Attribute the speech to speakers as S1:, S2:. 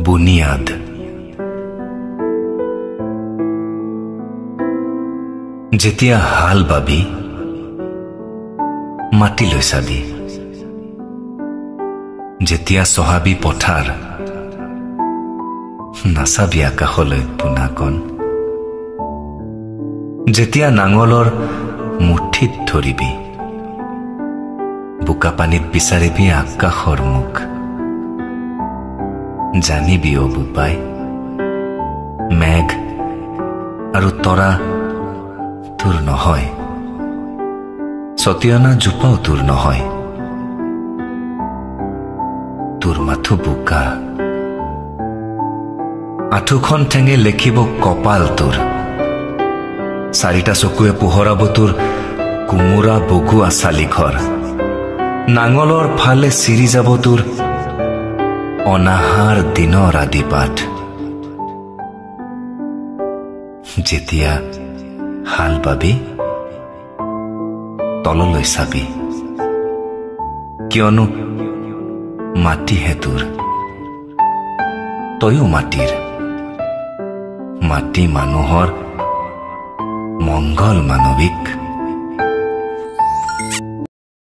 S1: বুনিয়াদ। যেতিয়া হাল বাবি মাটিলৈ চাবি, যেতিয়া চহাবি পথাৰ নাচাবি আকাশলৈ পোনাকণ, যেতিয়া নাঙলৰ মুঠিত ধৰিবি বোকা পানীত বিচাৰিবি আকাশৰ মুখ, জানিবি অ বোপাই মেঘ আৰু তৰা তোৰ নহয়, ছটিয়না জোপাও তোৰ নহয়, তোৰ মাথো বোকা। আঁঠুখন ঠেঙে লেখিব কপাল তোৰ, চাৰিটা চকুৱে পোহৰাব তোৰ কোমোৰা বগুৱা চালি ঘৰ, নাঙলৰ ফালে চিৰি যাব তোৰ অনাহাৰ দিনৰ আদিপাঠ। যেতিয়া হাল বাবি তললৈ চাবি, কিয়নো মাটিহে তোৰ, তয়ো মাটিৰ। মাটি মানুহৰ মংগল মানৱিক।